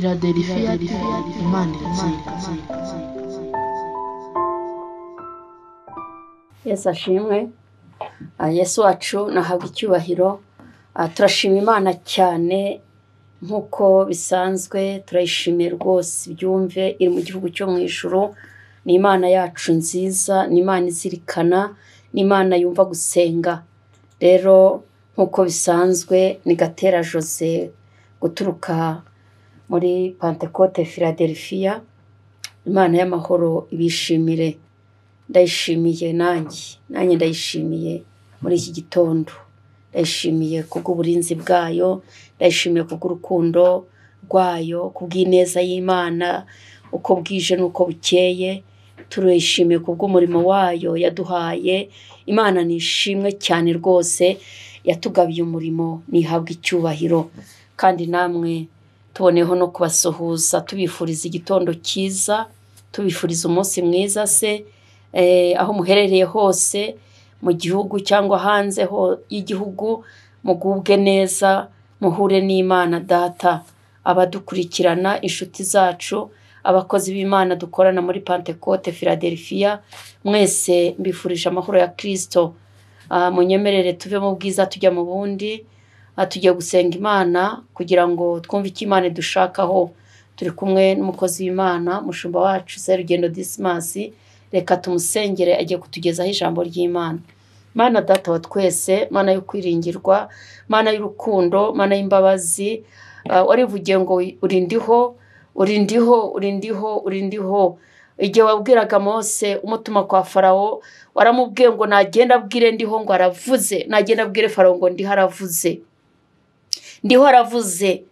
Philadelphia Imana iratsinda. Yesu ashimwe. Yesu wacu nahabwa icyubahiro. Turashima Imana cyane nk'uko bisanzwe, turayishimiye rwose, byumve, iri mu gihugu cyo mu ijuru. Ni Imana yacu nziza, ni Imana izirikana, ni Imana yumva gusenga. Rero nk'uko bisanzwe ni Gatera Jose guturuka muri Pantekote Philadelphia. Imana y'amahoro ibishimire. Ndayishimiye nanjye ndayishimiye muri iki gitondo. Ndayishimiye kubw'uburinzi bwayo, ndayishimiye kubw'urukundo rwayo, kubw'ineza y'Imana uko bwije n'uko bukeye. Turayishimiye kubw'umurimo wayo yaduhaye. Imana ni ishimwe cyane rwose, yatugabiye umurimo, nihabwa icyubahiro. Kandi namwe tuboneyeho no kubasuhuza, tubifuriza igitondo cyiza, tubifuriza umunsi mwiza se, aho muherereye hose mu gihugu cyangwa hanze y'igihugu, mugubwe neza, muhure n'Imana Data. Abadukurikirana, inshuti zacu, abakozi b'Imana dukorana muri Pantekote Philadelphia, mwese mbifurije amahoro ya Kristo. Munyemerere tuve mu bwiza tujya mu bundi. Tugiye gusenga Imana kugira ngo twumve icyo Imana idushakaho. Turi kumwe n'umukozi w'Imana, mushumba wacu Serugendo Dismas. Reka tumusengere, agiye kutugezaho ijambo ry'Imana. Mana Data wa twese, Mana yo kwiringirwa, Mana y'urukundo, Mana y'imbabazi, warivugiye ngo uri ndiho, uri ndiho, uri ndiho, uri ndiho. Igihe wabwiraga Mose umutuma kwa Farawo, waramubwiye ngo nagenda abwire ndiho ngo aravuze, nagenda abwire Farawo ngo ndiho aravuze. Ndiho aravuze,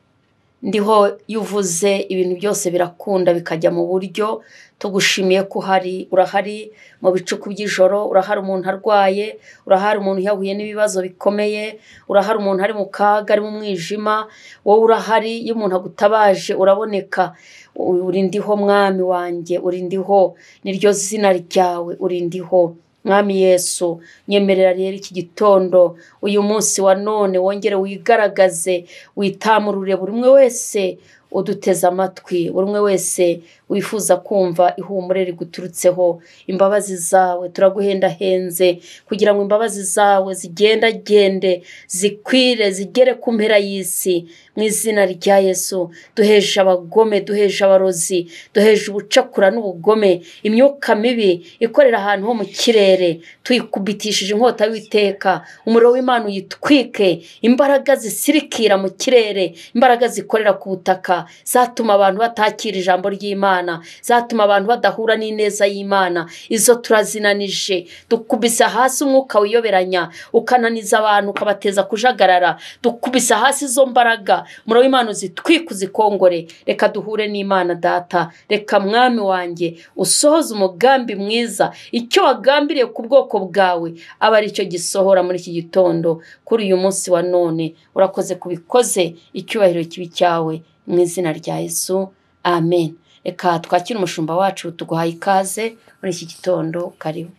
ndiho yuvuze ibintu byose birakunda bikajya mu buryo. Tugushimiye ko uhari, urahari mu bicuku by'ijoro, urahari umuntu arwaye, urahari umuntu yahuye n'ibibazo bikomeye, urahari umuntu ari mu kaga, ari mu mwijima, wowe urahari. Iyo umuntu agutabaje uraboneka. Uri ndiho Mwami wanjye, uri ndiho, niryo zina ryawe, uri ndiho Mwami Yesu. Nyemerera rero iki gitondo, uyu munsi wa none, wongere wigaragaze, witamurure buri umwe wese uduteze amatwi, buri umwe wese wifuza kumva ihumure riguturutseho. Imbabazi zawe turaguhendahenze kugira ngo imbabazi zawe zigendagende, zikwire, zigere ku mpera y'isi. Mu izina rya Yesu, duheje abagome, duheje abarozi, duheje ubucakura n'ubugome, imyuka mibi ikorera ahantu ho mu kirere, tuyikubitishije inkota y'Uwiteka. Umuriro w'Imana uyitwike, imbaraga zisirikira mu kirere, imbaraga zikorera ku butaka, zatuma abantu batakira ijambo ry'Imana, zatuma abantu badahura n'ineza y'Imana, izo turazinanije. Dukubise hasi umwuka wiyoberanya, ukananiza abantu, ukabateza kujagarara. Dukubise hasi izo mbaraga, umuriro w'Imana uzitwike, uzikongore. Reka duhure n'Imana Data. Reka Mwami wanjye usohoze umugambi mwiza, icyo wagambiriye ku bwoko bwawe aba ari cyo gisohora muri iki gitondo, kuri uyu munsi wa none. Urakoze kubikoze, icyubahiro kibi cyawe, mu izina rya Yesu, amen. Reka twakire umushumba wacu, tuguhaye ikaze muri iki gitondo, karibu.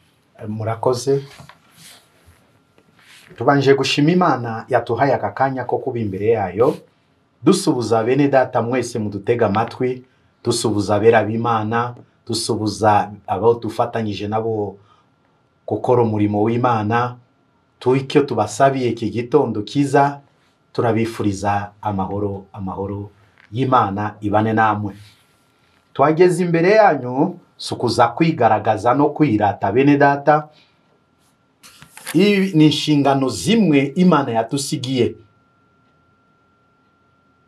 Murakoze. Tubanje gushima Imana yatuhaye aka kanya ko kuba imbere yayo, dusubuza bene data mwese mudutega amatwi, dusubuza abera b'Imana, dusubuza abo dufatanyije nabo gukora umurimo w'Imana. Icyo tubasabiye iki gitondo kiza, turabifuriza amahoro, amahoro y'Imana ibane namwe. Twageze imbere yanyu sukuza kwigaragaza no kwirata bene data. Ni inshingano zimwe Imana yadusigiye,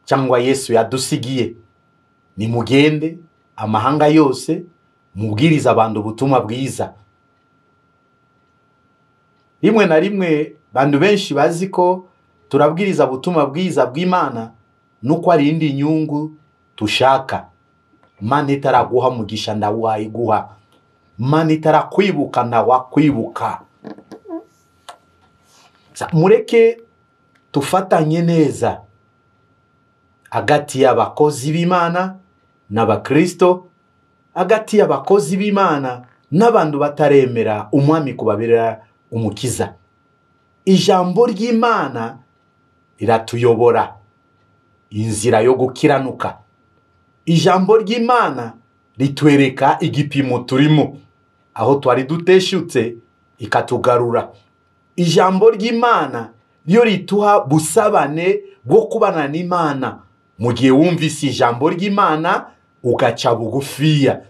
cyangwa Yesu yadusigiye. Nimugende amahanga yose mubwiriza abantu ubutumwa bwiza. Rimwe na rimwe bantu benshi bazi ko turabwiriza ubutumwa bwiza bw'Imana nuko ari indi nyungu tushaka. Imana itaraguha mugisha ndawayiguha, Imana itarakwibuka ndawakwibuka. Mureke tufatanye neza hagati y'abakozi b'Imana n'abakristo, hagati y'abakozi b'Imana n'abantu bataremera umwami kubabera umukiza. Ijambo ry'Imana riratuyobora inzira yo gukiranuka. Ijambo ry'Imana ritwereka igipimo turimo, aho twari duteshutse ikatugarura. Ijambo ry'Imana ryo rituha busabane bwo kubana n'Imana. Mu gihe wumvise ijambo ry'Imana ugaca bugufiya.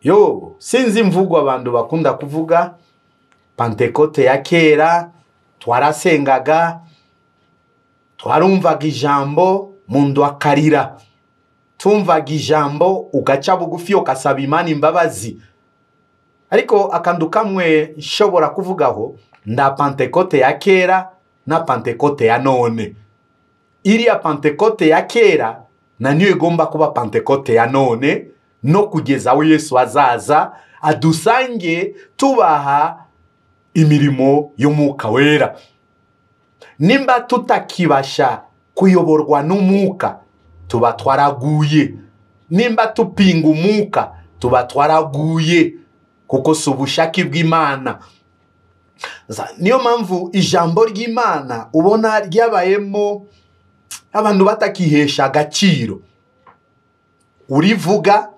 Yo, sinzi imvugo abantu bakunda kuvuga, Pantekote ya kera twarasengaga, twarumvaga ijambo mundu akarira, tumvaga ijambo ugaca bugufi ukasaba Imana imbabazi. Ariko akantu kamwe nshobora kuvugaho, nda Pantekote ya kera na Pantekote ya none. Iriya Pantekote ya kera na niyo igomba kuba Pantekote ya none, no kugeza aho Yesu azaza adusange tubaha imirimo y'Umwuka Wera. Nimba tutakibasha kuyoborwa n'Umwuka tuba twaraguye. Nimba tupinga Umwuka tuba twaraguye, kuko si ubushake bw'Imana. Niyo mpamvu ijambo ry'Imana ubona ryabayemo abantu batakihesha agaciro. Urivuga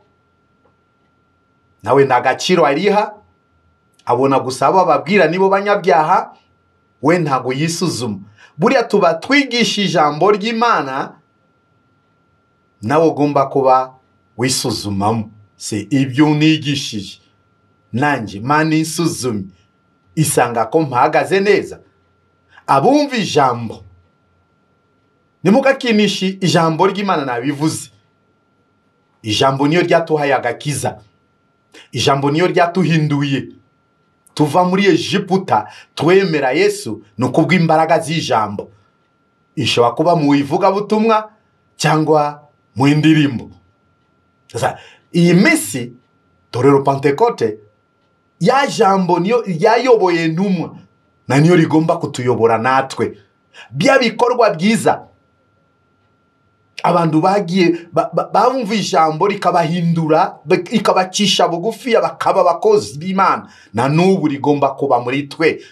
nawe nta gaciro ariha, abona gusa abo ababwira nibo banyabyaha, we ntago yisuzuma. Buriya tuba twigisha ijambo ry'Imana, nawe ugomba kuba wisuzumamo. Se ibyo unigishije nanjye Mana isuzumye isanga ko mpahagaze neza. Abumva ijambo, ntimugakinishe ijambo ry'Imana nabivuze. Ijambo niyo ryatuhaye agakiza, ijambo niyo ryatuhinduye tuva muri Egiputa twemera Yesu, ni ukubw'imbaraga z'ijambo. Ishobora kuba mu ivugabutumwa cyangwa mu indirimbo. Iyi minsi torero Pantekote, ya jambo niyo ryayoboye intumwa na niyo rigomba kutuyobora natwe. Bya bikorwa byiza abantu bagiye bumva ijambo rikabahindura, rikabacisha bugufi, bakaba abakozi b'Imana, na n'ubu rigomba kuba muri twe.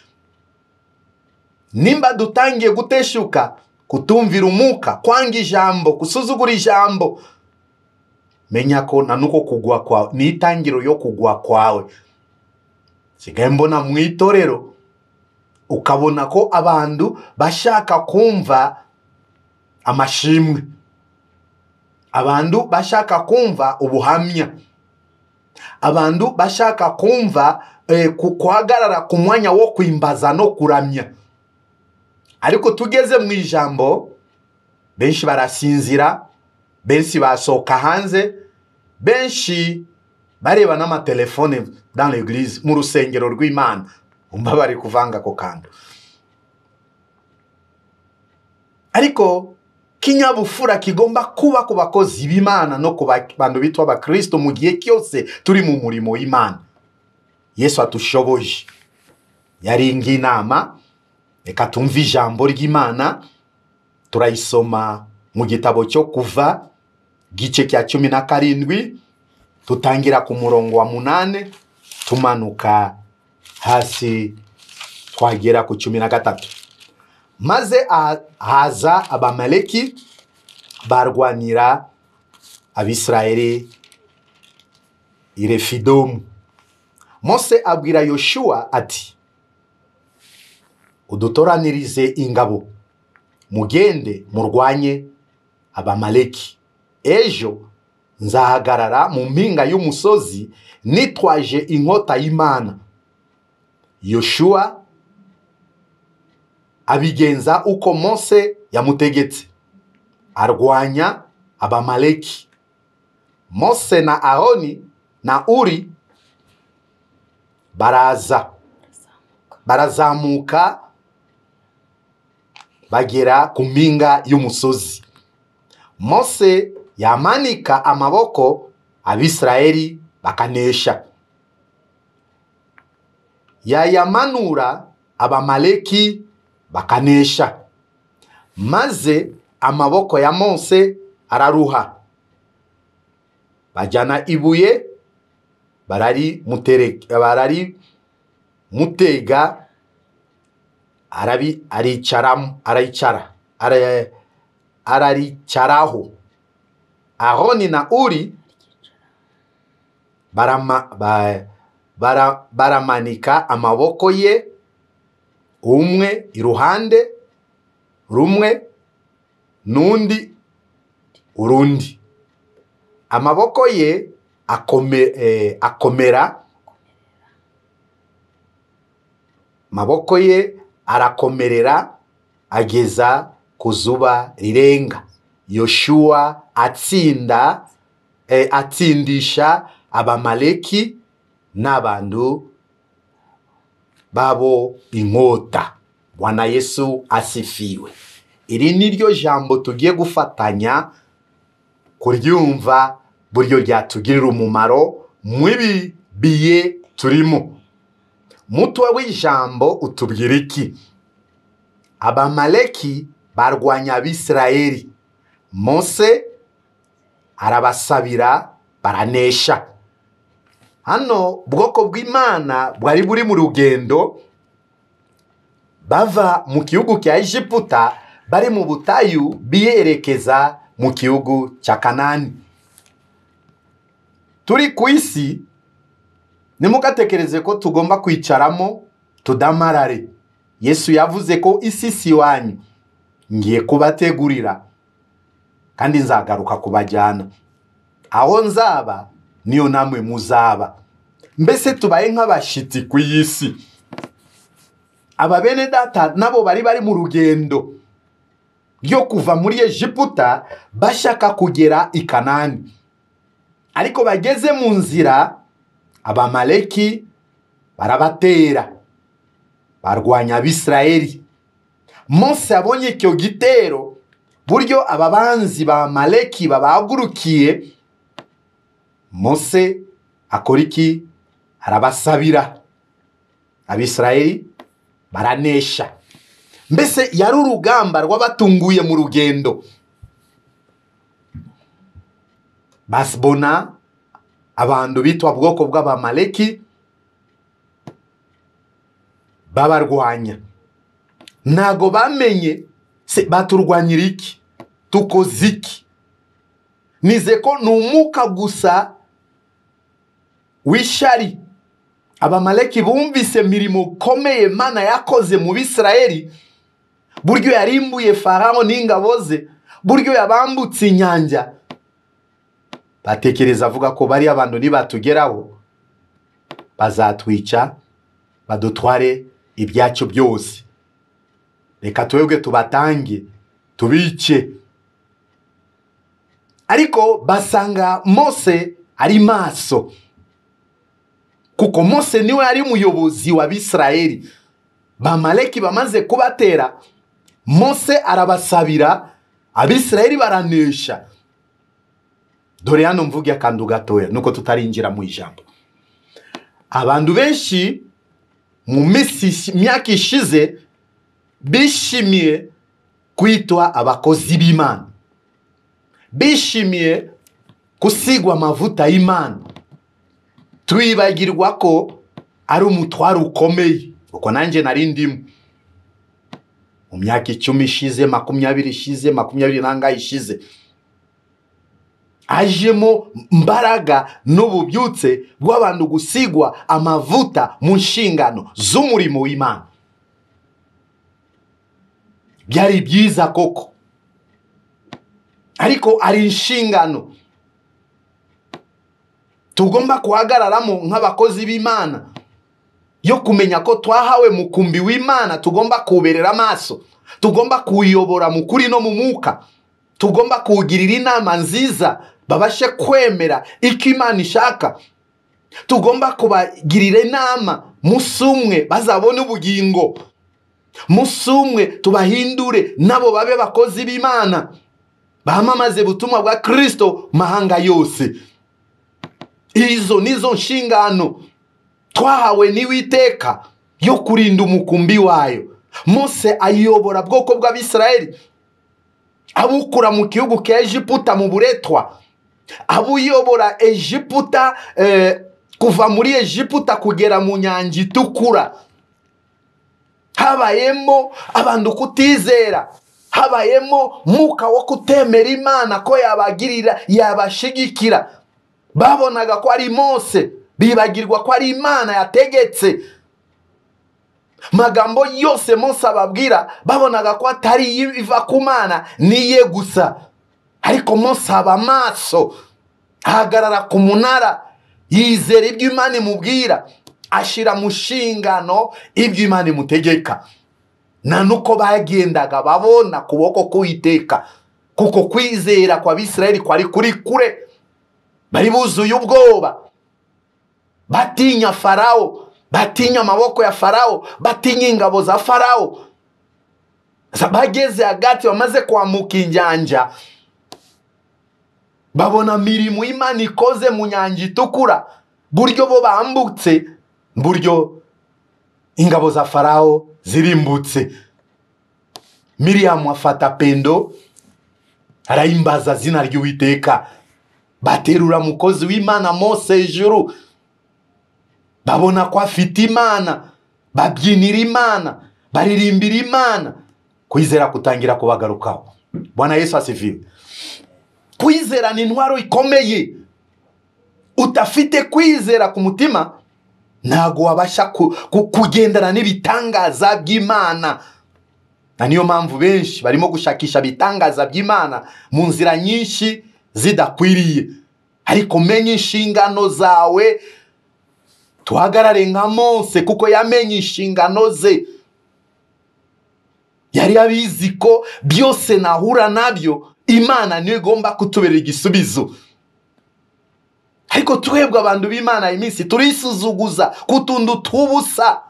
Nimba dutangiye guteshuka, kutumvira Umwuka, kwanga ijambo, gusuzugura ijambo, menya ko na nuko kugwa kwawe ni itangiro yo kugwa kwawe. Sigaye mbona mu itorero ukabona ko abantu bashaka kumva amashimwe, abantu bashaka kumva ubuhamya, abantu bashaka kumva kuhagarara ku mwanya wo kwimbaza no kuramya. Ariko tugeze mu ijambo, benshi barasinzira, benshi basohoka hanze, benshi bareba n'amatelefone dans l'église, mu rusengero rw'Imana, umva bari kuvanga ako kantu. Ariko kinyabufura kigomba kuba ku bakozi b'Imana no ku bantu bitwa abakristo mu gihe cyose turi mu murimo w'Imana. Yesu atushoboje, yaringa inama. Reka tumve ijambo ry'Imana, turayisoma mu gitabo cyo Kuva gice cya 17, tutangira ku murongo wa 8 tumanuka hasi twagera ku 13. Maze haza Abamaleki barwanira Abisirayeli i Refidomu. Mose abwira Yoshuwa ati, udutoranirize ingabo, mugende murwanye Abamaleki. Ejo nzahagarara mu mpinga y'umusozi nitwaje inkota y'Imana. Yoshuwa abigenza uko Mose yamutegetse, arwanya Abamaleki. Mose na Aroni na Uri baraza barazamuka bagera ku mpinga y'umusozi. Mose yamanika amaboko, Abisirayeli bakanesha. Yayamanura, Abamaleki bakanesha. Maze amaboko ya Mose araruha. Bajyana ibuye barari mutega, araricaraho. Aroni na Uri baramanika amaboko ye, umwe iruhande rumwe n'undi urundi. Amaboko ye akomera, amaboko ye arakomerera ageza ku zuba rirenga. Yoshuwa atsinda atsindisha Abamaleki n'abantu babo inkota. Bwana Yesu asifiwe. Iri niryo jambo tugiye gufatanya kuryumva buryo ryatugirira umumaro mw'ibi biye turimo. Mutwe w'ijambo utubwira iki? Abamaleki barwanya Abisirayeli, Mose arabasabira baranesha. Hano bwoko bw'Imana bwari buri mu rugendo bava mu gihugu cya Egiputa, bari mu butayu biyerekeza mu gihugu cya Kanani. Turi ku isi, ntimugatekereze ko tugomba kwicaramo tudamarare. Yesu yavuze ko isi si iwanyu, ngiye kubategurira kandi nzagaruka kubajyana. Aho nzaba niyo namwe muzaba. Mbese tubaye nk'abashitsi ku isi. Aba bene data nabo bari mu rugendo ryo kuva muri Egiputa bashaka kugera i Kanani. Ariko bageze mu nzira, Abamaleki barabatera, barwanya Abisirayeli. Mose abonye icyo gitero, buryo ababanzi ba Amaleki babahagurukiye, Mose akora iki? Arabasabira. Abisirayeli baranesha. Mbese yari urugamba rw'abatunguye mu rugendo. Basibona abantu bitwa bwoko bw'Abamaleki babarwanya. Ntago bamenye se baturwanyira iki, tukoze iki. Nize ko ni umwuka gusa w'ishari. Abamaleki bumvise mirimo ikomeye Imana yakoze mu Bisirayeli, buryo yarimbuye Farawo n'ingabo ze, buryo yabambutse inyanja. Batekereza avuga ko bari abantu nibatugeraho bazatwica badutware ibyacu byose, reka twebwe tubatange tubice. Ariko basanga Mose ari maso, kuko Mose niwe ari umuyobozi wa Bisirayeli. Bamaleki bamaze kubatera, Mose arabasabira, Abisirayeli baranesha. Dore hano mvuge akantu gatoya nuko tutarinjira mu ijambo. Abantu benshi mu minsi myaka ishize bishimiye kwitwa abakozi b'Imana, bishimiye gusigwa amavuta y'Imana. Twibagirwa ko ari umutwaro ukomeye, uko nanjye nari ndimo mu myaka 10 ishize, 20 ishize, 20 ishize. Ajemo mbaraga n'ububyutse bw'abantu gusigwa amavuta mu nshingano z'umurimo w'Imana. Byari byiza koko, ariko ari inshingano tugomba guhagararamo nk'abakozi b'Imana, yo kumenya ko twahawe mukumbi w'Imana, tugomba kuberera amaso, tugomba kuyobora mu kuri no mu mwuka, tugomba kuwugirira inama nziza babashe kwemera icyo Imana ishaka, tugomba kubagirira inama musumwe bazabone ubugingo, musumwe tubahindure nabo babe bakozi b'Imana, bamamaze ubutumwa bwa Kristo mahanga yose. Izo nizo nshingano twahawe n'Uwiteka yo kurinda umukumbi wayo. Mose ayobora bwoko bw'Abisirayeli, abukura mu gihugu cya Egiputa mu buretwa, abuyobora Egiputa kuva muri Egiputa kugera mu nyanja itukura. Habayemo abantu kutizera, Habayemo mwuka wo kutemera Imana ko yabagirira, yabashigikira. Babonaga ko ari Mose, bibagirwa ko ari Imana yategetse. Magambo yose Mose ababwira babonaga ko atari iva ku Mana, niye gusa. Ariko Mose aba maso, ahagarara ku munara, yizera ibyo Imana imubwira, ashira mu nshingano ibyo Imana imutegeka. Na nuko bagendaga babona kuboko k'Uwiteka, kuko kwizera kwa Bisirayeli kwari kuri kure. Bari buzuye ubwoba, batinya Farao, batinya amaboko ya Farao, batinya ingabo za Farao. Bageze hagati, bamaze kwambuka inyanja, babona mirimo Imana ikoze mu nyanja itukura, buryo bo bambutse, buryo ingabo za Farao zirimbutse. Miriyamu afata pendo, arahimbaza zina ry'Uwiteka. Baterura mukozi w'Imana Mose hejuru, babona ko afite Imana, babyinira Imana, baririmbira Imana. Kwizera kutangira kubagarukaho. Bwana Yesu asifiwe. Kwizera ni intwaro ikomeye. Utafite kwizera ku mutima ntago wabasha kugendana n'ibitangaza by'Imana. Na niyo mpamvu benshi barimo gushakisha bitangaza by'Imana mu nzira nyinshi zidakwiriye. Ariko menye inshingano zawe, tuhagarare nka Mose, kuko yamenye inshingano ze. Yari abizi ko byose nahura nabyo Imana niyo igomba kutubera igisubizo. Ariko twebwe abantu b'Imana iminsi turisuzuguza kutundu tubusa,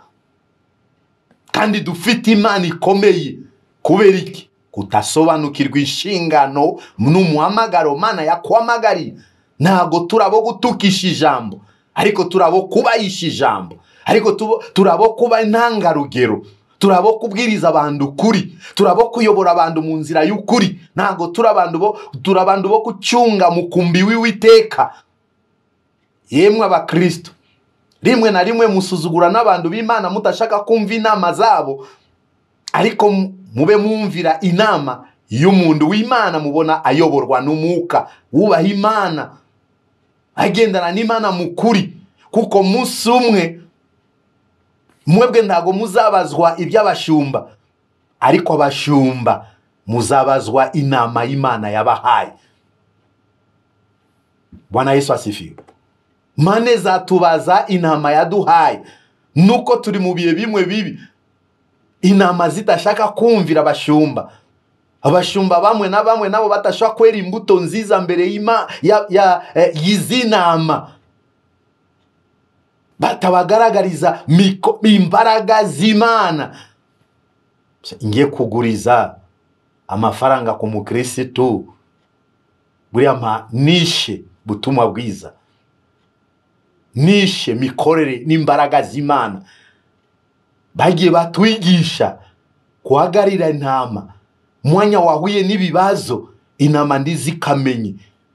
kandi dufite Imana ikomeye. Kubera iki? Kutasobanukirwa inshingano n'umuhamagaro Mana yakuhamagariye. Ntago turabo gutukisha ijambo, ariko turabo kubahisha ijambo, ariko turabo kuba intangarugero, turabo kubwiriza abantu ukuri, turabo kuyobora abantu mu nzira y'ukuri. Ntago turabantu bo kucyunga mukumbi w'Uwiteka. Yemwe abakristo, rimwe na rimwe musuzugura n'abantu b'Imana mutashaka kumva inama zabo, ariko mube mwumvira inama y'umuntu w'Imana mubona ayoborwa n'umwuka, wubaha Imana, agendana n'Imana mukuri. Kuko munsi umwe mwebwe ntago muzabazwa iby'abashumba, ariko abashumba muzabazwa inama y'Imana yabahaye. Bwana Yesu asifiwe. Mane zatubaza inama yaduhaye. Nuko turi mu bihe bimwe bibi, inama zitashaka kumvira abashumba. Abashumba bamwe na bamwe nabo batashaka kwera imbuto nziza mbere y'izinama, batabagaragariza imbaraga z'Imana. Ngiye kuguriza amafaranga ku mukristo, buriya mpa nishe butumwa bwiza, nishe mikorere n'imbaraga z'Imana. Bagiye batwigisha kuhagarira intama. Mwanya wahuye n'ibibazo, intama ndizikamenye.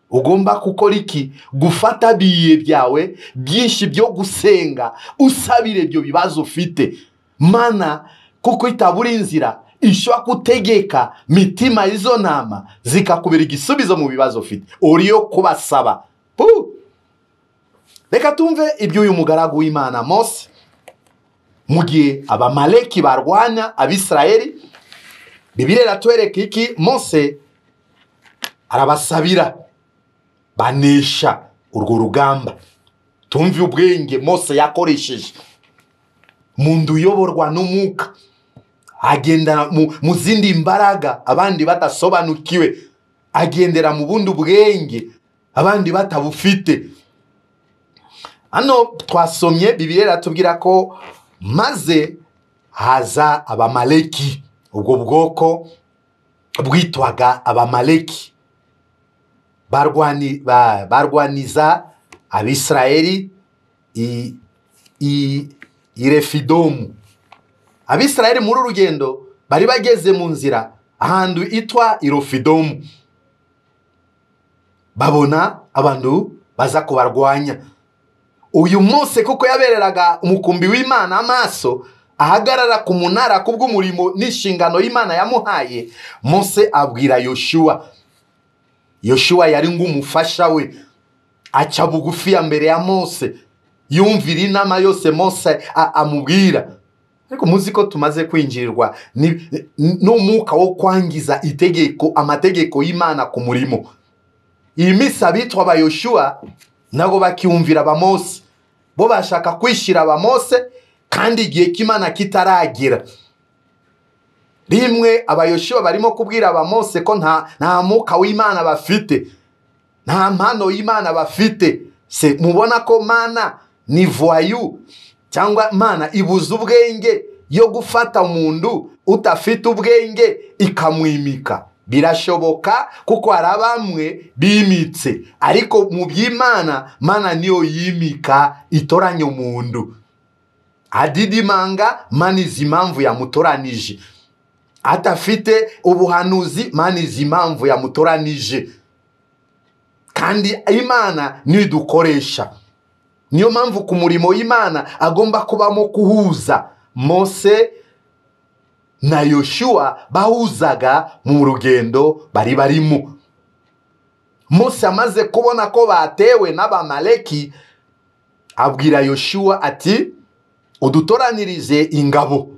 Ugomba gukora iki? Gufata biye byawe byinshi byo gusenga, usabire ibyo bibazo ufite Mana, kuko itabura inzira ishobora kutegeka mitima izo ntama zikakubera igisubizo mu bibazo ufite, uriyo kubasaba. Reka tumve iby'uyu mugaragu w'Imana Mose mu gihe Abamaleki barwanya Abisirayeli. Bibiliya iratwereka iki? Mose arabasabira, banesha urwo rugamba. Tumve ubwenge Mose yakoresheje. Mundu uyoborwa n'umwuka, agendera mu zindi mbaraga abandi batasobanukiwe, agendera mu bundi bwenge abandi batabufite. Hano twasomye Bibiliya iratubwira ko maze haza Abamaleki. Ubwo bwoko bwitwaga Abamaleki, barwaniza Abisirayeli i Refidomu. Abisirayeli muri urugendo bari bageze mu nzira ahantu itwa Irofidomu, babona abantu baza kubarwanya. Uyu Mose kuko yabereraga umukumbi w'Imana amaso, ahagarara ku munara kubw'umurimo n'inshingano y'Imana yamuhaye, Mose abwira Yoshuwa. Yoshuwa yari ng'umufasha we, aca bugufi ya mbere ya Mose, yumvira inama yose Mose amubwira. Ariko muzi ko tumaze kwinjirirwa n'umwuka wo kwangiza itegeko, amategeko y'Imana ku murimo. Iyi minsi abitwa aba Yoshuwa nabo bakiumvira aba Mose, bo bashaka kwishira aba Mose kandi igihe cy'Imana kitaragera. Rimwe aba Yoshuwa barimo kubwira aba Mose ko nta mwuka w'Imana bafite, nta mpano y'Imana bafite. Se mubona ko Mana ni voyou, cyangwa Mana ibuza ubwenge yo gufata umuntu utafite ubwenge ikamwimika. Birashoboka kuko hari abamwe bimitse, ariko mu by'Imana, Mana niyo yimika, itoranya umuntu. Adidimanga, Mana izi impamvu yamutoranije. Atafite ubuhanuzi, Mana izi impamvu yamutoranije. Kandi Imana niyo idukoresha. Niyo mpamvu ku murimo w'Imana agomba kubamo kuhuza. Mose na Yoshuwa bahuzaga mu rugendo bari barimo. Mose amaze kubona ko batewe n'Abamaleki, abwira Yoshuwa ati udutoranirize ingabo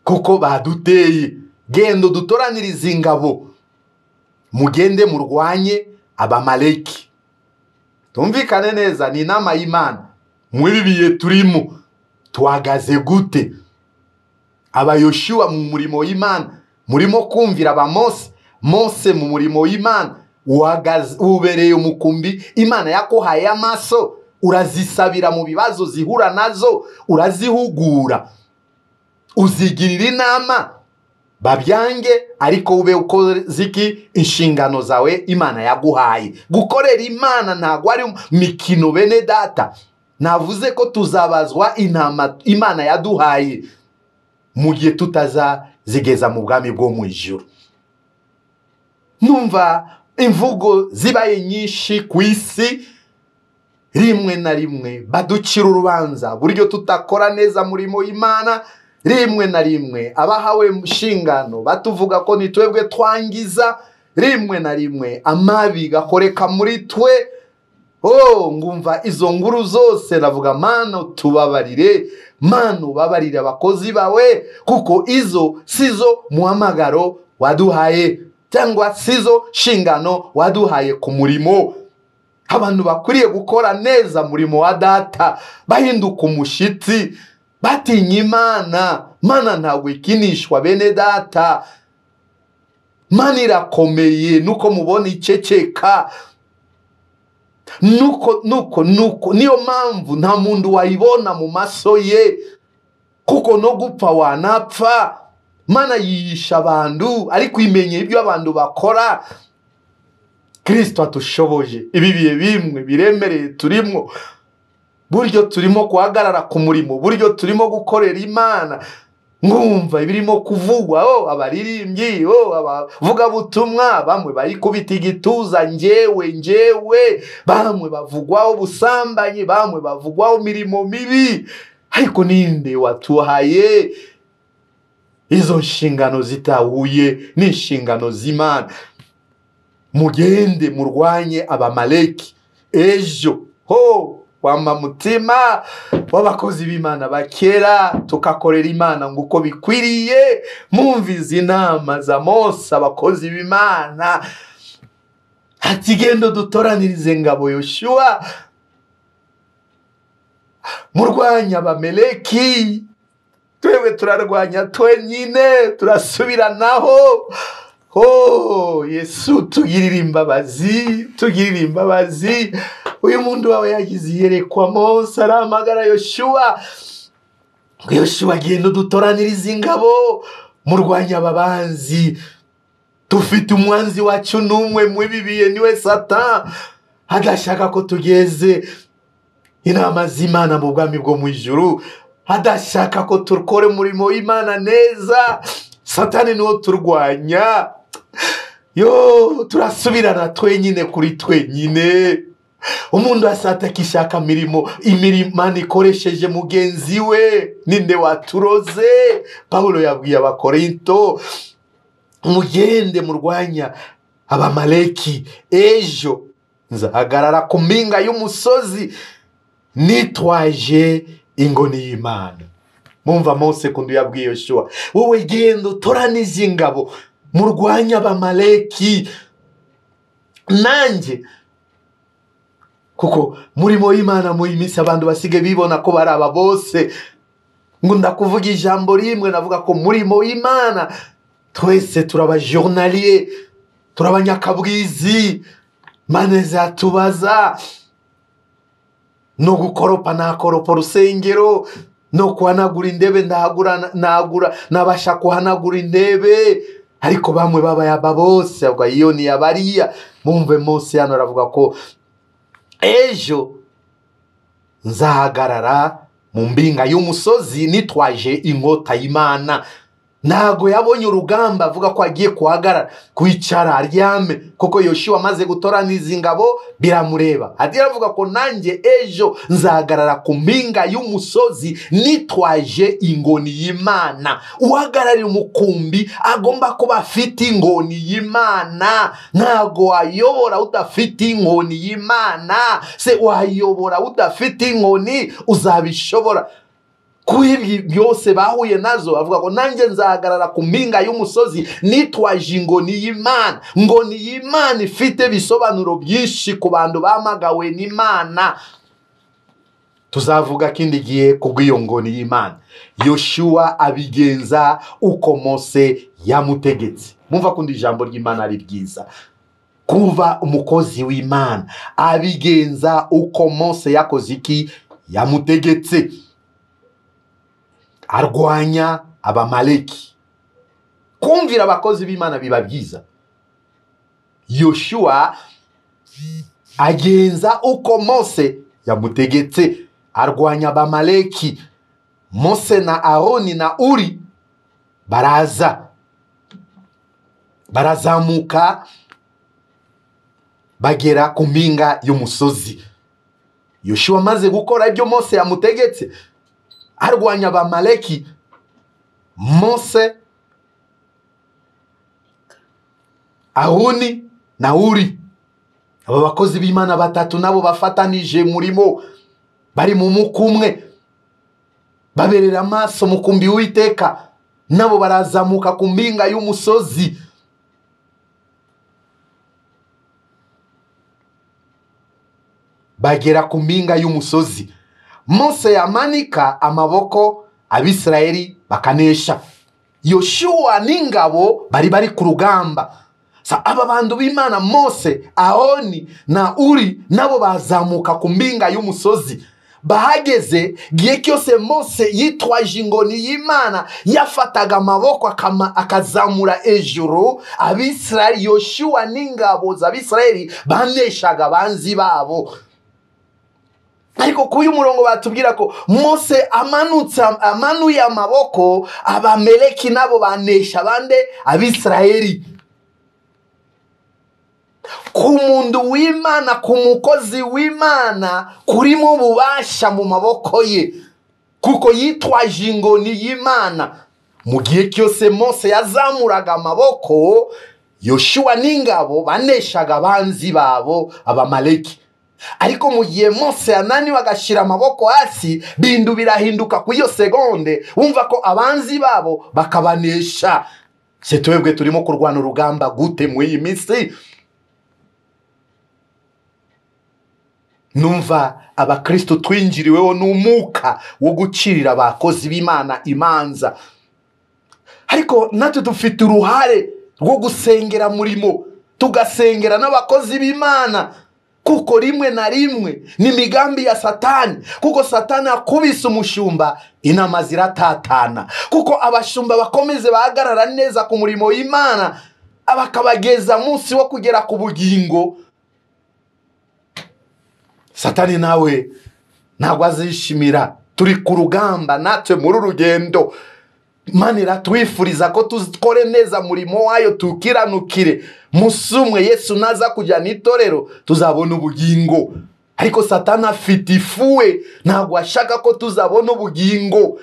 kuko baduteye. Genda udutoranirize ingabo, mugende murwanye Abamaleki. Tumvikane neza, ni inama y'Imana. Muri ibi bihe turimo tuhagaze gute? Aba Yoshuwa mu murimo w'Imana murimo kumvira aba Mose, Mose mu murimo w'Imana ubereye umukumbi. Imana yakuhaye amaso, urazisabira mu bibazo zihura nazo, urazihugura, uzigirira inama babyange, ariko ube ukoze iki? Inshingano zawe Imana yaguhaye. Gukorera Imana ntabwo ari mikino bene data. Navuze ko tuzabazwa intama Imana yaduhaye mu gihe tutazazigeza mu bwami bwo mu ijuru. Numva imvugo zibaye nyinshi ku isi, rimwe na rimwe baducira urubanza buryo tutakora neza murimo w'Imana. Rimwe na rimwe abahawe inshingano batuvuga ko ni twebwe twangiza. Rimwe na rimwe amabi gakoreka muri twe. Oh, ngumva izo nguru zose navuga Mana tubabarire, Mana ubabarire abakozi bawe, kuko izo sizo muhamagaro waduhaye cyangwa sizo nshingano waduhaye ku murimo. Abantu bakwiriye gukora neza murimo wa data, bahinduka umushitsi, batinya Imana. Mana ntabwo ikinishwa bene data. Mana irakomeye nuko mubona iceceka. Nuko nuko nuko niyo mpamvu nta muntu wayibona mu maso ye, kuko no gupfa wanapfa. Mana yiyisha abantu ariko imenye ibyo abantu bakora. Kristo atushoboje ibi bihe bimwe biremereye turimo, buryo turimo guhagarara ku murimo, buryo turimo gukorera Imana. Ngumva ibirimo kuvugwa, oh abaririmbyi, oh abavugabutumwa, bamwe bayikubita igituza, njyewe njyewe, bamwe bavugwaho ubusambanyi, bamwe bavugwaho mirimo mibi. Ariko ninde watuhaye izo nshingano zitahuye n'inshingano z'Imana? Mugende murwanye Abamaleki ejo. Ho wamba mutima w'abakozi b'Imana bakera, tukakorera Imana nguko bikwiriye. Mumvize inama za Mose abakozi b'Imana, ati gendo dutoranirize ngabo Yoshuwa, murwanya Abameleki. Twewe turarwanya twenyine, turasubiranaho. Oh Yesu tugirire imbabazi, tugirire imbabazi. Uyu muntu wawe yagize iyerekwa, Mose arahamagara Yoshuwa, Yoshuwa genda udutoranirize ingabo, murwanya ababanzi. Tufite umwanzi wacu n'umwe mu ibi bihe, niwe Satan, adashaka ko tugeze inama z'Imana mu bwami bwo mu ijuru, adashaka ko turukore umurimo w'Imana neza. Satani niwo turwanya. Yo turasubirana twenyine kuri twenyine. Umuntu asatakishaka mirimo imirimo ikoresheje mugenzi we, ninde waturoze? Pawulo yabwiye Abakorinto, mugende murwanya Abamaleki, ejo nzahagarara ku mpinga y'umusozi nitwaje ingoni y'Imana. Mumva Mose kundu yabwiye Yoshua, wowe genda utoranize ingabo murwanya Abamaleki, nanjye kuko murimo y'Imana mu iminsi abantu basige bibona ko bari aba bose. Ngo ndakuvuga ijambo rimwe, navuga ko murimo y'Imana twese turabajournalier, turabanyakabwizi. Mane zatubaza no gukoropa nakoropa urusengero, no kuhanagura indebe ndahagura nagura nabasha kuhanagura indebe, ariko bamwe babaye aba bose, ubwo iyo ni abariya. Mumve Mose hano aravuga ko ejo nzahagarara mu mbinga y'umusozi nitwaje inkota y'Imana. Ntago yabonye urugamba avuga ko agiye kuhagarara kwicara aryame, kuko Yoshua amaze gutoraniza ingabo biramureba. Ati aravuga ko nanjye ejo nzahagarara ku mpinga y'umusozi nitwaje ingoni y'Imana. Uhagararira umukumbi agomba kuba afite ingoni y'Imana. Ntago wayobora udafite inkoni y'Imana. Se wayobora udafite inkoni uzabishobora? Kuri byose bahuye nazo avuga ko nanjye nzahagarara ku mpinga y'umusozi nitwaje ingoni y'Imana. Ingoni y'Imana ifite bisobanuro byinshi ku bantu bamagawe n'Imana. Tuzavuga kindi gihe kubw'iyo ngoni y'Imana. Yoshua abigenza uko Mose yamutegetse. Mumva kundi ijambo ry'Imana ari ryiza. Kuva umukozi w'Imana abigenza uko Mose yakoze iki yamutegetse, arwanya Abamaleki. Kumvira abakozi b'Imana biba byiza. Yoshua agenza uko Mose yamutegetse, arwanya Abamaleki. Mose na Aroni na Uri baraza, barazamuka bagera ku mpinga y'umusozi. Yoshua amaze gukora ibyo Mose yamutegetse, arwanya Abamaleki, Mose, Aroni na Uri, aba bakozi b'Imana batatu nabo bafatanije murimo, bari mu mukumwe, baberera amaso mukumbi w'Uwiteka, nabo barazamuka ku mpinga y'umusozi. Bagera ku mpinga y'umusozi, Mose yamanika amaboko, Abisirayeli bakanesha. Yoshua n'ingabo bari ku rugamba. Sa aba bantu b'Imana Mose, Aroni na Uri nabo bazamuka ku mpinga y'umusozi. Bahageze gihe cyose Mose yitwaje ingoni y'Imana, yafataga amaboko akazamura ejuru, Abisirayeli, Yoshua n'ingabo z'Abisirayeli baneshaga abanzi babo. Ariko kuyu murongo batubwira ko Mose amanutse amanuye amaboko, Abameleki nabo banesha bande Abisirayeli. Ku muntu w'Imana, ku mukozi w'Imana kurimo ububasha mu maboko ye, kuko yitwaje ingoni y'Imana. Mu gihe cyose Mose yazamuraga amaboko, Yoshua n'ingabo baneshaga abanzi babo Abamaleki. Ariko mu gihe Mose yananiwe agashyira amaboko hasi, bindu birahinduka ku iyo segonde, wumva ko abanzi babo bakabanesha. Se twebwe turimo kurwana urugamba gute mu iyi minsi? Numva abakristo twinjiriweho n'umuka wo gucirira abakozi b'Imana imanza, ariko natwe dufite uruhare rwo gusengera murimo, tugasengera n'abakozi b'Imana, kuko rimwe na rimwe ni migambi ya Satani. Kuko Satani akubise umushumba inama ziratatana, kuko abashumba bakomeze bahagarara neza ku murimo w'Imana, abakabageza munsi wo kugera ku bugingo. Satani nawe ntabwo azishimira. Turi ku rugamba natwe muri rugendo. Imana iratwifuriza ko tuzikore neza murimo wayo, tukiranukire. Musumwe Yesu naza kujyana itorero tuzabona ubugingo. Ariko Satani afite ifuwe, ntabwo ashaka ko tuzabona ubugingo.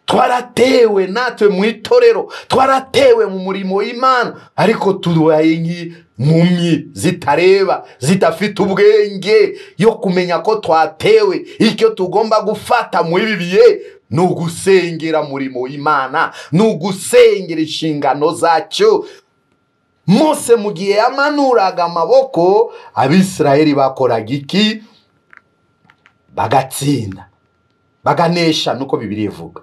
Twaratewe natwe mu itorero, twaratewe mu murimo w'Imana, ariko tubaye nk'impumyi zitareba, zidafite ubwenge yo kumenya ko twatewe. Icyo tugomba gufata muri ibi bihe ni ugusengera murimo w'Imana, ni ugusengera inshingano zacyo. Mose mu gihe yamanuraga amaboko, Abisirayeli bakoraga iki? Bagatsinda, baganesha, nuko Bibiliya ivuga.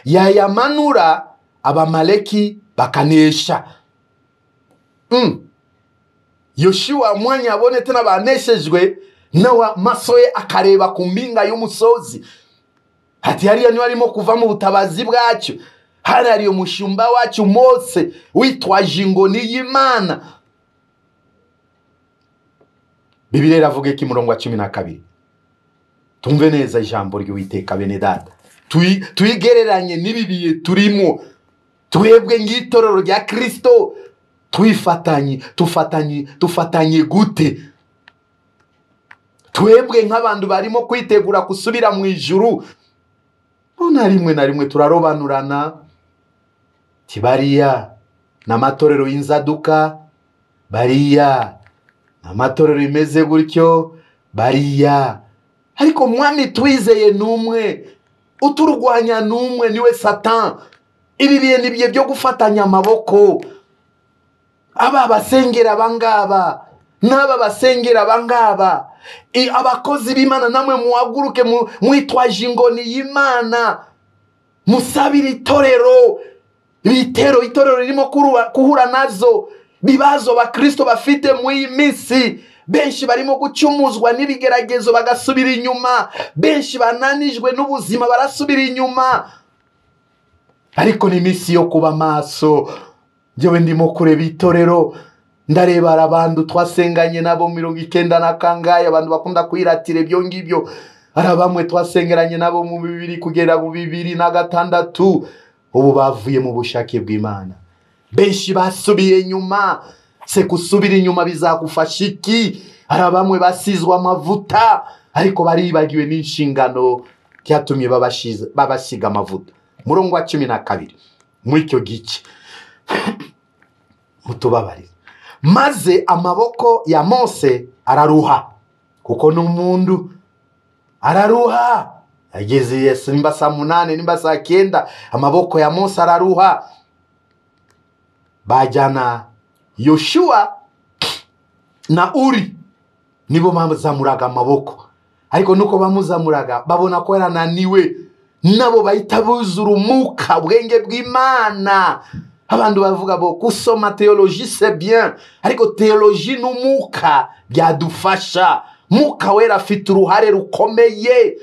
Yayamanura, Abamaleki bakanesha. Yoshuwa mwanya abone tena baneshejwe, nawe amaso ye akareba ku mpinga y'umusozi, ati hariya niba arimo kuva mu butabazi bwacyo, hari ariyo mushumba wacu Mose witwaje ingoni y'Imana. Bibiliya iravuga iki? Murongo wa 12. Tumve neza ijambo ry'Uwiteka bene data, tuyigereranye n'ibi bihe turimo. Twebwe ng'itorero rya Kristo twifatanye, tufatanye, tufatanye gute? Twebwe nk'abantu barimo kwitegura gusubira mu ijuru, na rimwe na rimwe turarobanurana. Tibariya n'amatorero y'inzaduka, bariya n'amatorero imeze gutyo, bariya. Ariko mwami twizeye n'umwe, uturwanya n'umwe, niwe Satan. Ibi bihe ni ibihe byo gufatanya amaboko. Aba basengera abangaba n'aba basengera abangaba, abakozi b'Imana namwe muhaguruke mwitwaje ingoni y'Imana, musabire itorero. Ibitero itorero ririmo kuhura nazo, bibazo bakristo bafite muri iyi minsi. Benshi barimo gucumuzwa n'ibigeragezo bagasubira inyuma, benshi bananijwe n'ubuzima barasubira inyuma. Ariko ni iminsi yo kuba maso. Njyewe ndimo kureba itorero, ndareba abantu twasenganye nabo 90 na kangahe, abantu bakunda kwiratira ibyo ngibyo. Hari bamwe twasengeranye nabo mu 2000 kugera mu 2006, ubu bavuye mu bushake bw'Imana. Benshi basubiye inyuma. Se gusubira inyuma bizagufasha iki? Hari bamwe basizwe amavuta, ariko baribagiwe n'inshingano byatumye babasiga amavuta. Murongo wa 12 muri icyo gice mutubabarire. Maze amaboko ya Mose araruha, kuko n'umuntu araruha. Yageze nimba saa 8 nimba saa 9, amaboko ya Mose araruha. Bajyana Yoshua na Uri, nibo bamuzamuraga amaboko. Ariko nuko bamuzamuraga babona ko yarananiwe, nabo bahita buzura umwuka, ubwenge bw'Imana. Abantu bavuga bo kusoma theologie c'est bien, ariko theologie n'umwuka byadufasha. Mwuka wera afite uruhare rukomeye.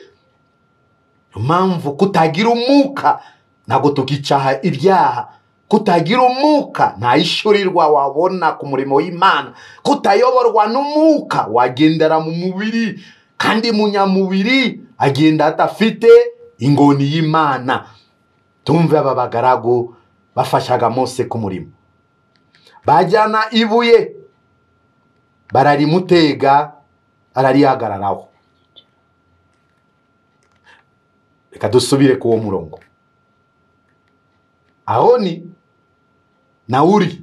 Impamvu kutagira umwuka ntabwo tukicaha ibyaha, kutagira umwuka nta ishurirwa wabona ku murimo w'Imana, kutayoborwa n'umwuka wagendera mu mubiri, kandi munyamubiri agenda adafite ingoni y'Imana. Tumve aba bagaragu bafashaga Mose ku murimo. Bajyana ibuye bararimutega, ararihagararaho. Reka dusubire ku wo murongo. Aroni na Uri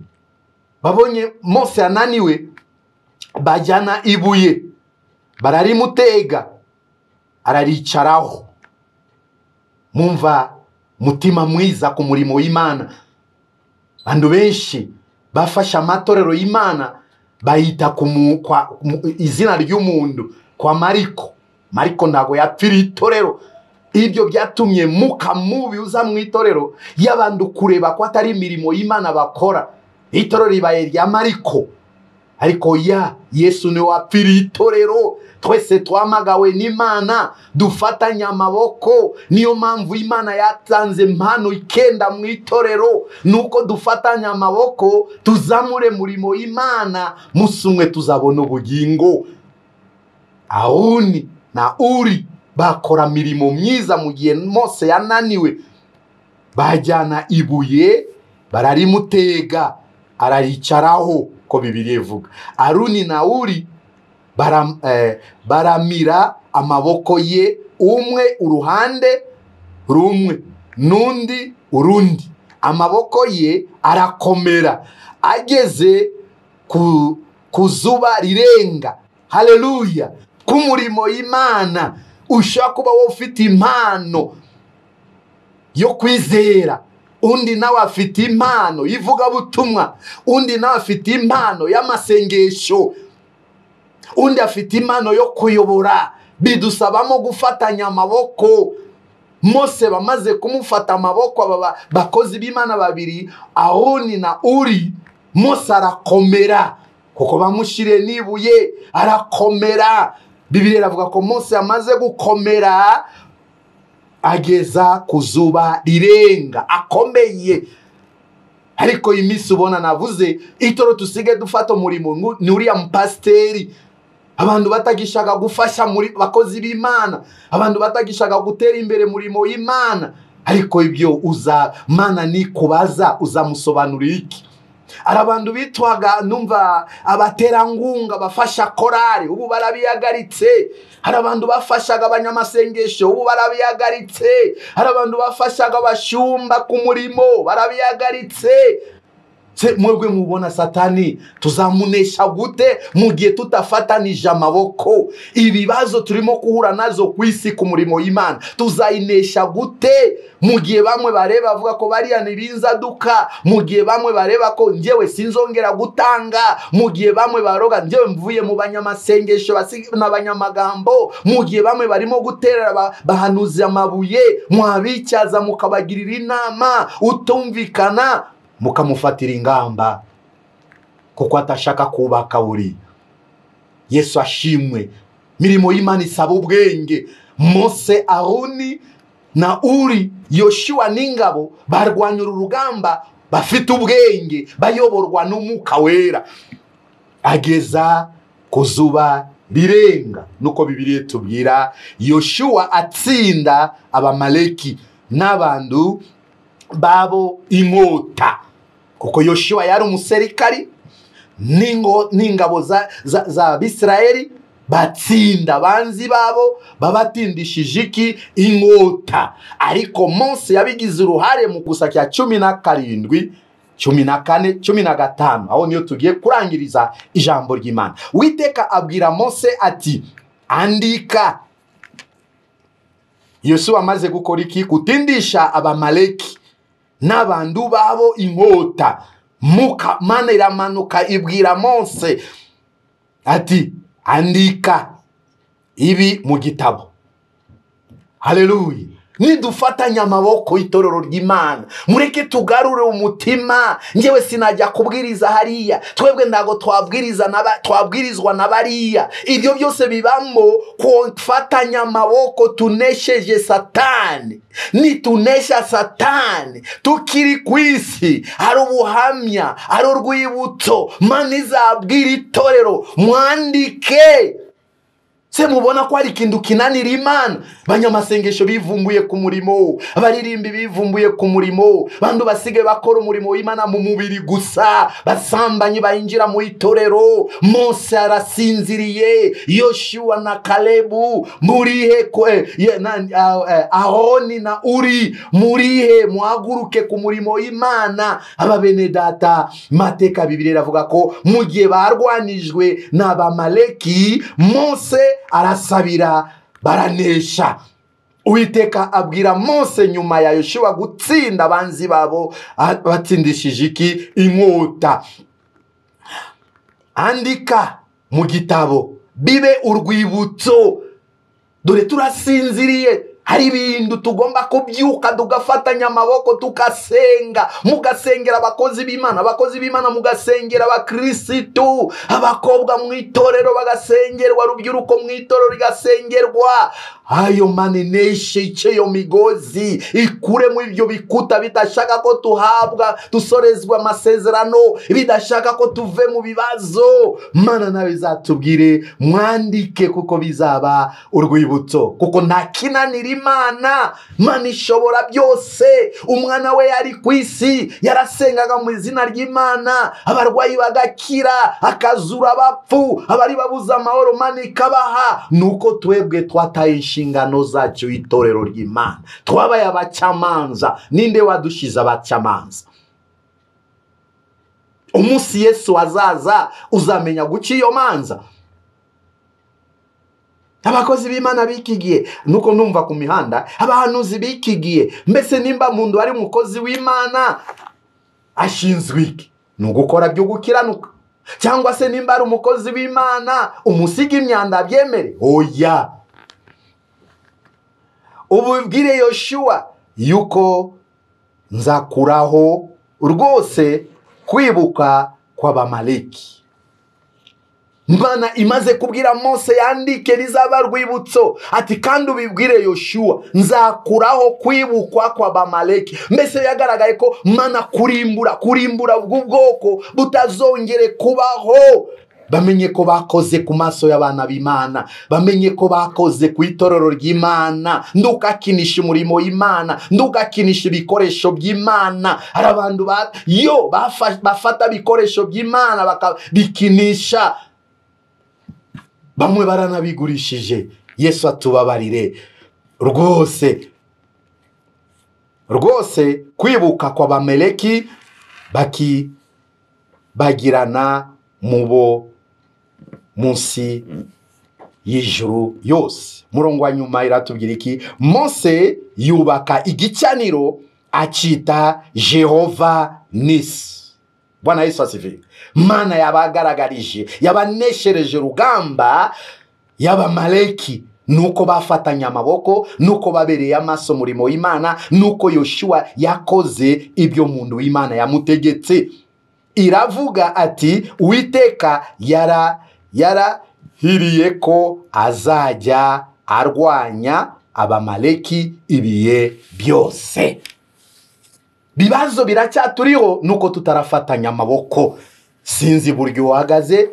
babonye Mose ananiwe, bajyana ibuye bararimutega, araricaraho. Mumva mutima mwiza ku murimo w'Imana. Bantu benshi bafashe amatorero y'Imana bayita ku izina ry'umuntu kwa Mariko. Mariko ntago yapfiriye itorero. Ibyo byatumye muka mubi uza mu itorero y'abantu kureba ko atari imirimo y'Imana bakora. Itorero ribaye rya Mariko, ariko ya Yesu niwe wapfiriye itorero. Twese twamagawe n'Imana, dufatanye amaboko. Niyo mpamvu Imana yatanze impano 9 mu itorero, nuko dufatanye amaboko tuzamure murimo y'Imana, musumwe tuzabona ubugingo. Aroni na Uri bakora mirimo myiza mu gihe Mose yananiwe. Bajyana ibuye bararimutega, araricaraho, ko Bibiliya ivuga. Aruni na Uri baramira amaboko ye, umwe uruhande rumwe n'undi urundi, amaboko ye arakomera ageze ku zuba rirenga. Haleluya! Ku murimo y'Imana ushobora kuba wowe ufite impano yo kwizera, undi nawe afite impano y'ivugabutumwa, undi nawe afite impano y'amasengesho, undi afite impano yo kuyobora. Bidusabamo gufatanya amaboko. Mose bamaze kumufata amaboko, aba bakozi b'Imana babiri, Aroni na Uri, Mose arakomera kuko bamushiriye n'ibuye, arakomera. Bibiliya iravuga ko Mose amaze gukomera ageza ku zuba rirenga, akomeye. Ariko iminsi ubona navuze itoro tusige dufata umurimo ni uriya mupasiteri. Abantu batagishaka gufasha muri bakozi b'Imana, abantu batagishaka gutera imbere murimo y'Imana. Ariko ibyo uza Mana nikubaza uzamusobanurira iki? Ari abantu bitwaga numva abaterangunga bafasha korari, ubu barabihagaritse. Hari abantu bafashaga abanyamasengesho, ubu barabihagaritse. Hari abantu bafashaga abashumba ku murimo, barabihagaritse. Se mwebwe mubona Satani tuzamunesha gute mu gihe tutafatanije amaboko? Ibibazo turimo kuhura nazo ku isi ku murimo y'Imana tuzayinesha gute mu gihe bamwe bareba bavuga ko bariya ni binzaduka, mu gihe bamwe bareba ko njyewe sinzongera gutanga, mu gihe bamwe baroga njyewe mvuye mu banyamasengesho n'abanyamagambo, mu gihe bamwe barimo guterera bahanuza amabuye, mwabicyaza mukabagirira inama utumvikana mukamufatira ingamba kuko atashaka kubaka buri. Yesu ashimwe. Mirimo y'Imana isaba ubwenge. Mose, Aroni na Uri, Yoshua n'ingabo barwanya uru rugamba bafite ubwenge, bayoborwa n'Umwuka Wera, ageza ku zuba rirenga. Nuko Bibiliya itubwira Yoshua atsinda Abamaleki n'abantu babo inkota, kuko Yoshua yari umuserikari n'ingabo za Bisirayeli batsinda banzi babo babatindishije iki? Inkota. Ariko Mose yabigize uruhare mu gusa cya 17, 14, 15, aho niyo tugiye kurangiriza ijambo ry'Imana. Uwiteka abwira Mose ati andika. Yoshua amaze gukora iki? Kutindisha Abamaleki n'abantu babo inkota. Muka Mana iramanuka ibwira Mose ati andika ibi mu gitabo. Haleluya. Nidufatanya amaboko itorero ry'Imana, mureke tugarure umutima. Njyewe sinajya kubwiriza hariya, twebwe ndago twabwiriza twabwirizwa na bariya. Ibyo byose bibamo kufatanya amaboko. Tunesheje Satani. Nitunesha Satani tukiri ku isi, ari ubuhamya, ari urwibutso. Mana izabwira itorero mwandike. Se mubona ko ari ikintu kinanira Imana? Banyamasengesho bivumbuye ku murimo, abaririmbi bivumbuye ku murimo, bantu basige bakora umurimo w'Imana mu mubiri gusa, basambanyi bayinjira mu itorero. Mose arasinziriye, Yoshua na Kalebu murihe, Aroni na Uri murihe, muhaguruke ku murimo w'Imana. Aba bene data, Mateka Bibiliya iravuga ko mu gihe barwanijwe n'Abamaleki, Mose arasabira baranesha. Uwiteka abwira Mose nyuma ya Yoshua gutsinda abanzi babo batsindishije iki? Inkota. Andika mu gitabo bibe urwibutso. Dore turasinziriye, hari ibintu tugomba kubyuka tugafatanya amaboko tukasenga. Mugasengera abakozi b'Imana, abakozi b'Imana mugasengera abakristo, abakobwa mu itorero bagasengerwa, rubyiruko mu itorero rigasengerwa. Ayo maneneshe ice yo migozi, ikuremo ibyo bikuta bidashaka ko tuhabwa, dusorezwa amasezerano, bidashaka ko tuve mu bibazo. Mana nawe izatubwire, mwandike kuko bizaba urwibutso, kuko nta kinanira Imana. Mana ishobora byose. Umwana we yari ku isi, yarasengaga mu izina ry'Imana, abarwayi bagakira, akazura abapfu, abari babuze amahoro Mana ikabaha. Nuko twebwe twataye inshingano zacu itorero ry'Imana, twabaye abacamanza. Ninde wadushize abacamanza? Umunsi Yesu azaza uzamenya guca iyo manza. Abakozi b'Imana bikigiye, nuko numva ku mihanda abahanuzi bikigiye. Mbese nimba mundu ari umukozi w'Imana ashinzwe iki? Ni ugukora byo gukiranuka. Cyangwa se nimba ari umukozi w'Imana umusiga imyanda abyemere? Oya. Ubibwire Yoshua yuko nzakuraho rwose kwibuka kw'Abamaleki. Imana imaze kubwira Mose yandike rizaba rwibutso, ati kandi ubibwire Yoshua nzakuraho kwibukwa kw'Abamaleki. Mbese yagaragaye ko Mana kurimbura bw'ubwoko butazongere kubaho. Bamenye ko bakoze ku maso y'abana b'Imana, bamenye ko bakoze ku itorero ry'Imana. Ndukakinisha umurimo w'Imana, ndukakinisha ibikoresho by'Imana. Hari abantu yo bafata ibikoresho by'Imana bakabikinisha, bamwe baranabigurishije. Yesu atubabarire rwose rwose. Kwibuka kw'Abamaleki bagirana mubo munsi y'ijuru yose. Murongo wa nyuma iratubwira iki? Mose yubaka igicaniro acita Jehova Nisi. Bwana Yesu asifiwe. Mana yabagaragarije, yabaneshereje rugamba y'Abamaleki, nuko bafatanya amaboko, nuko babereye amaso murimo w'Imana, nuko Yoshua yakoze ibyo muntu w'Imana yamutegetse. Iravuga ati Uwiteka yarahiriye ko azajya arwanya Abamaleki ibihe byose. Bibazo biracyaturiho nuko tutarafatanya amaboko. Sinzi buryo uhagaze,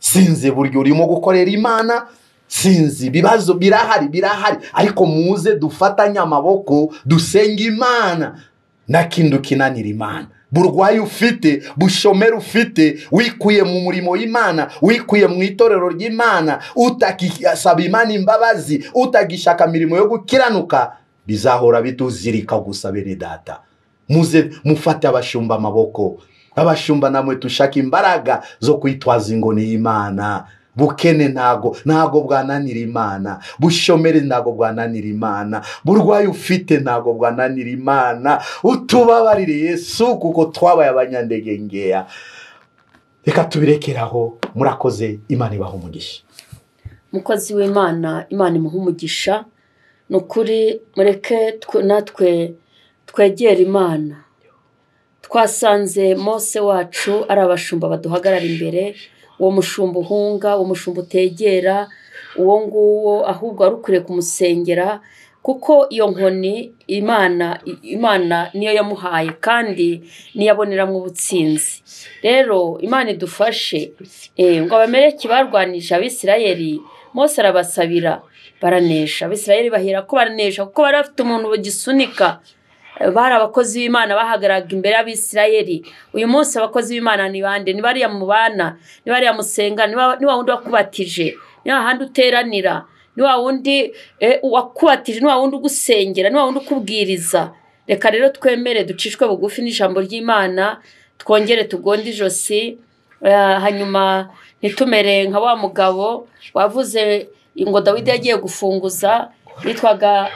sinzi buryo urimo gukorera Imana, sinzi bibazo birahari ariko muze dufatanye amaboko dusenge Imana. Nta kintu kinanira Imana. Burwayi ufite, bushomeri ufite, wikuye mu murimo w'Imana, wikuye mu itorero ry'Imana, utakisaba Imana imbabazi, utagishaka mirimo yo gukiranuka, bizahora bituzirika gusa. Bene data, muze mufate abashumba amaboko. Abashumba namwe tushaka imbaraga zo kwitwaza ingoni y'Imana. Bukene ntago bwananira Imana, bushomeri ntago bwananira Imana, burwayi ufite ntago bwananira Imana. Utubabarire Yesu kuko twabaye abanyandegengeya. Reka tubirekeraho. Murakoze, Imana ibahe umugisha. Mukozi w'Imana, Imana imuhe umugisha. Nukuri mureke natwe twegera Imana. Twasanze Mose wacu ari abashumba baduhagarara imbere, uwo mushumba uhunga, uwo mushumba utegera, uwo nguwo ahubwo ari ukwiye kumusengera, kuko iyo nkoni Imana niyo yamuhaye kandi niyaboneramo ubutsinzi. Rero Imana idufashe. Ngo Abamaleki barwanije Abisirayeli, Mose arabasabira baranesha. Abisirayeli bahera ko baranesha kuko bari bafite umuntu bagisunika. Bari abakozi b'Imana bahagaraga imbere y'Abisirayeli. Uyu munsi abakozi b'Imana ni bande? Ni bariya mubana, ni bariya musenga, ni wa wundi wakubatije, ni wa handi uteranira, ni wa wundi wakubatije, ni wa wundi ugusengera, ni wa wundi ukubwiriza. Reka rero twemere ducishwe bugufi n'ijambo ry'Imana, twongere tugonde ijosi, hanyuma ntitumere nka wa mugabo wavuze ngo Dawidi yagiye gufunguza, yitwaga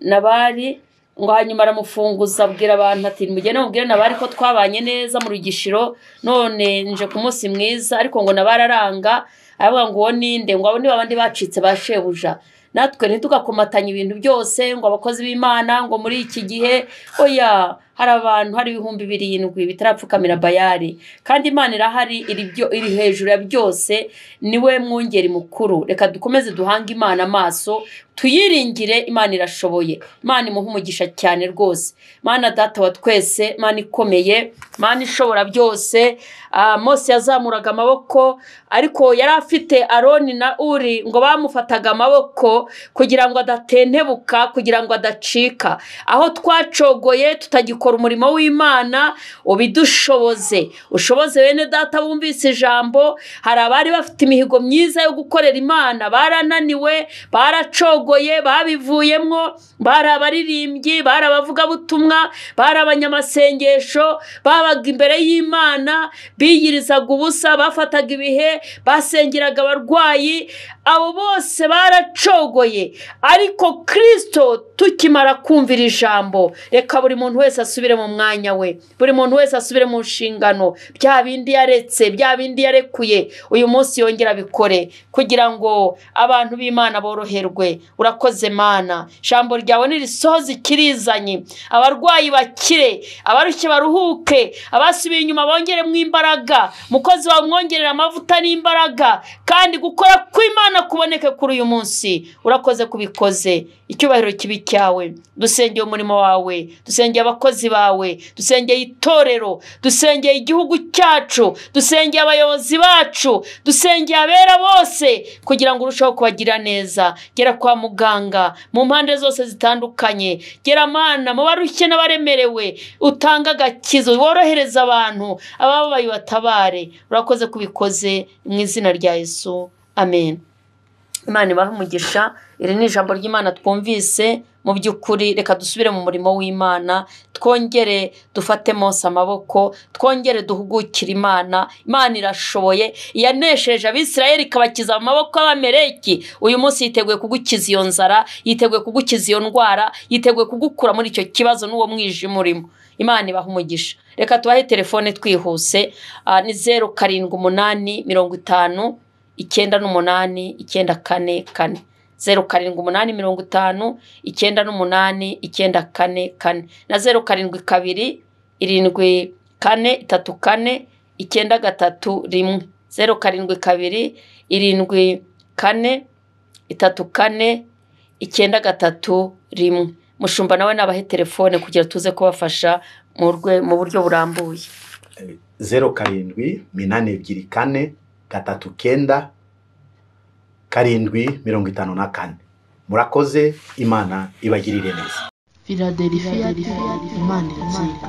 Nabali, ngo hanyuma aramufunguza abwira abantu ati mugende mubwire Nabali ko twabanye neza mu rugishiro, none nje ku munsi mwiza. Ariko ngo Nabali aranga, aravuga ngo uwo ninde? Ngo abo ni babandi bacitse ba shebuja. Natwe ntitugakomatanye ibintu byose ngo abakozi b'Imana ngo muri iki gihe, oya. Hari abantu, hari 7,000 bitarapfukamira Bayali, kandi Imana irahari, iri hejuru ya byose, niwe mwungeri mukuru. Reka dukomeze duhange Imana amaso, tuyiringire, Imana irashoboye. Imana imuhe umugisha cyane rwose. Mana data wa twese, Mana ikomeye, Mana ishobora byose. Mose yazamuraga amaboko, ariko yari afite Aroni na Uri ngo bamufataga amaboko kugira ngo adatentebuka, kugira ngo adacika. Aho twacogoye tutagikora umurimo w'Imana, ubidushoboze, ushoboze bene data bumvise ijambo. Hari abari bafite imihigo myiza yo gukorera Imana, barananiwe, baracogoye, babivuyemwo, bari abaririmbyi, bari abavugabutumwa, bari abanyamasengesho, babaga imbere y'Imana, biyirizaga ubusa, bafataga ibihe, basengeraga abarwayi, abo bose baracogoye. Ariko Kristo tukimara kumvira ijambo, reka buri muntu wese asubire mu mwanya we, buri muntu wese asubire mu nshingano, bya bindi yaretse, bya bindi yarekuye, uyu munsi yongera abikore kugira ngo abantu b'Imana boroherwe. Urakoze Mana, ijambo ryawe nirisohoze ikirizanye, abarwayi bakire, abarushye baruhuke, abasubiye inyuma bongeremo imbaraga, mukozi wawe mwongerera amavuta n'imbaraga, kandi gukora kw'Imana kuboneke kuri uyu munsi. Urakoze kubikoze, icyubahiro kibi cyawe. Dusengeye umurimo wawe, dusengeye abakozi bawe, dusengeye itorero, dusengeye igihugu cyacu, dusengeye abayobozi bacu, dusengeye abera bose, kugira ngo urusheho kubagira neza. Gera kwa muganga mu mpande zose zitandukanye, gera Mana mu barushye n'abaremerewe, utanga agakizo, worohereza abantu, abababaye batabare. Urakoze kubikoze mu izina rya Yesu, amen. Imana ibahe umugisha. Iri ni ijambo ry'Imana twumvise. Mu by'ukuri reka dusubire mu murimo w'Imana, twongere dufate Mose amaboko, twongere duhugukire Imana. Imana irashoboye, yanesheje Abisirayeli ikabakiza mu maboko y'Abameleki. Uyu munsi yiteguye kugukiza iyo nzara, yiteguye kugukiza iyo ndwara, yiteguye kugukura muri icyo kibazo n'uwo mwijima urimo. Imana ibahe umugisha. Reka tubahe telefone twihuse, ni 0 7 8 50 98 9 4 4, 0 7 8 50 98 9 4 4 na 0 7 2 7 4 3 4 9 3 1, 0 7 2 7 4 3 4 9 3 1. Mushumba nawe nabahe telefone kugira tuze kubafasha mu buryo burambuye. 0 7 8 2 4 3 9 7 54. Murakoze, Imana ibagirire neza. Philadelphia, Imana iraziga.